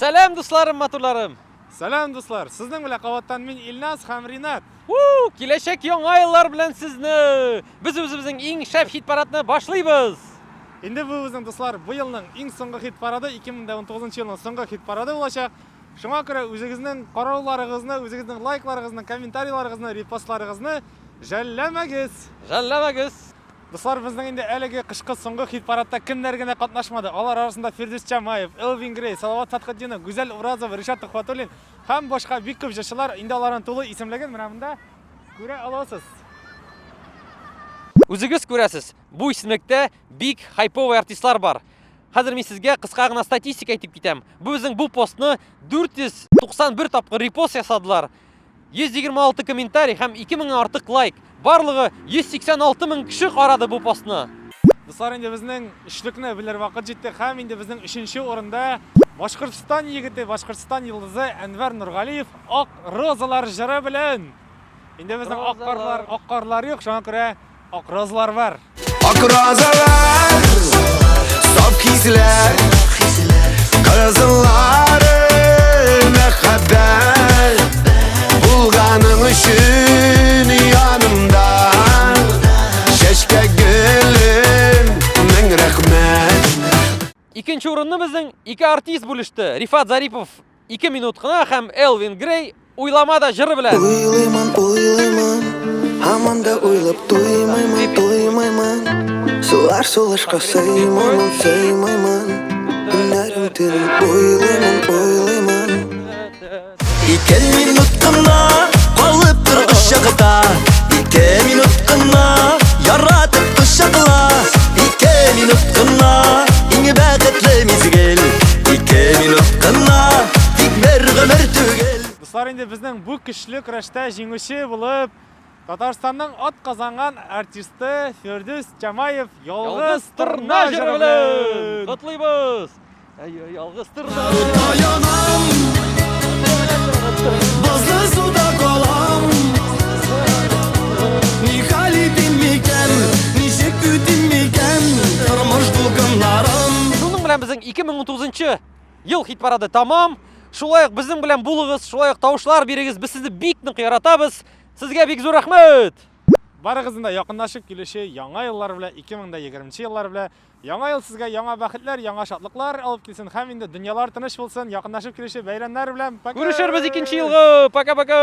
Сәлам, дусларым, матурларым! Сәлам, дуслар! Сезнең белән кабаттан мин Илназ һәм Ринат. У, киләчәк яңа еллар белән сезне! Без үзебезнең иң шәп хит-парадны башлыйбыз! Инде бу безнең, дуслар, бу елның иң соңгы хит-парады, 2019 елның соңгы хит-парады булачак. Шуңа күрә үзегезнең карауларыгызны, үзегезнең лайкларыгызны, комментарийларыгызны, репостларыгызны жәлләмәгез! Жәлләмәгез! Дуслар, безнең инде әлеге кышкы соңгы хит-парадта кемнәр генә катнашмады. Алар арасында Фирдүс Чамаев, Элвин Грей, Салават Фәтхетдинов, Гүзәл Уразова, Ришат Төхвәтуллин һәм башка бик күп җырчылар. Инде аларның тулы исемлеген менә монда күрә аласыз. Үзегез күрәсез, бу исемлектә бик хайповый артистлар бар. Хәзер мин сезгә кыска гына статистика әйтеп китәм. Бу безнең бу постны 491 тапкыр репост ясадылар. 126 комментарий һәм 2000 артык лайк. Барлыгы 186 мең кеше карады бу постны. Дуслар, инде безнең өчлекне белер вакыт җитте һәм инде безнең өченче урында Башкортстан егете, Башкортстан йолдызы Әнвәр Нургалиев Ак розалар җыры белән. Инде безнең ак карлар, ак карлар юк, шуңа күрә ак розалар бар. Ак розалар, саф хисләр, кызыллары мәхәббәт булганың өчен янымда. Чәчкә гөлем, мең рәхмәт. Икенче урынны безнең ике артист бүлеште. Рифат Зарипов 2 минут кына һәм Элвин Грей Уйлама да җыры белән. Уйлыймын, уйлыймын, һаман да уйлап туймыймын, туймыймын. Сулар сулышка сыймыймын, сыймыймын. Көннәрем төнем уйлыймын, уйлыймын. Ике минут кына калып тор кочакта. Ике минут кына яратып кочакла. Ике минут кына иң бәхетле мизгел. Ике минут кына тик бер гомер түгел. Дуслар, инде безнең бу көчле көрәштә җиңүче булып Татарстанның ат казанган артисты Фирдүс Тямаев Ялгыз торна җыры белән котлыйбыз. Ялгыз торна. Янам, бозлы суда калам. Ни хәл итим микән, ничек үтим микән тормыш дулкыннарын. Шуның белән безнең 2019 Ел хит-парады тамам. Шулай ук безнең белән булыгыз, шулай ук тавышлар бирегез. Без сезне бик нык яратабыз. Сезгә бик зур рәхмәт! Барыгызны да якынлашып килүче яңа еллар белән, 2020 еллар белән. Яңа ел сезгә яңа бәхетләр, яңа шатлыклар алып килсен һәм инде дөньялар тыныч булсын, якынлашып килүче бәйрәмнәр белән. Пока! Күрешербез икенче елгы. Пока-пока.